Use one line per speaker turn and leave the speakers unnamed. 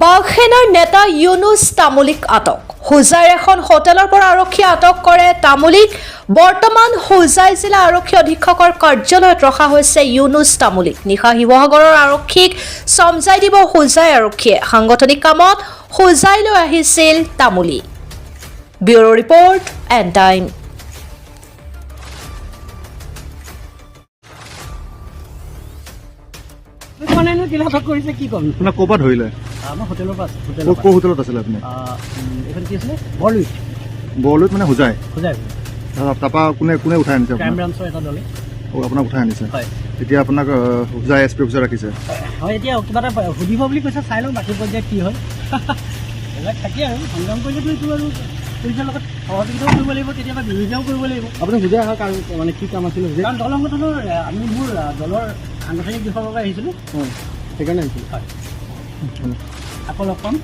বাঘসেনাৰ নেতা ইউনুছ তামুলীক আটক। হোজাইৰ এখন হোটেলৰ পৰা আৰক্ষীয়ে আটক কৰে তামুলীক। বৰ্তমান হোজাই জিলা আৰক্ষী অধীক্ষকৰ কাৰ্যালয়ত ৰখা হৈছে ইউনুছ তামুলীক। নিশা শিৱসাগৰৰ আৰক্ষীক চমজাই দিব হোজাই আৰক্ষীয়ে। সাংগঠনিক কামত হোজাইলৈ আহিছিল Tamuli. Bureau' report, N time.
কোৱা নাই নহয়, কেলে আটক কৰিছে, কি ক'ম?
আপোনাক ক'ৰ পৰা ধৰিলে?
আমাৰ হোটেলৰ পৰা আছে, হোটেলৰ
ক'ৰ
পৰা।
ক'ৰ হোটেলত আছিলে আপুনি?
এইখন কি আছিলে, বৰলুইত।
বৰলুইত মানে হোজাই?
হোজাই।
তাৰপৰা কোনে কোনে উঠাই আনিছে
ক্ৰাইম
আপোনাক?
ব্ৰাঞ্চৰ এটা দলে।
অ', আপোনাক উঠাই আনিছে?
হয়।
এতিয়া আপোনাক হোজাই এছ পি অফিচত ৰাখিছে?
হয়, এতিয়া কিবা এটা সুধিব বুলি কৈছে, চাই লওঁ বাকী পৰ্যায়ত কি হয়। এইবিলাক থাকেই আৰু সংগ্ৰাম কৰিলেতো এইটো আৰু পুলিচৰ লগত সহযোগিতাও কৰিব লাগিব, কেতিয়াবা বিৰোধিতাও কৰিব লাগিব।
আপুনি হোজাই অহাৰ কাৰণ মানে কি কাম আছিলে হোজাই?
কাৰণ দল সংগঠনৰ আমি মোৰ দলৰ সাংগঠনিক দিশৰ বাবে আহিছিলোঁ।
সেইকাৰণে আহিছিলে?
হয়, আকৌ লগ পাম।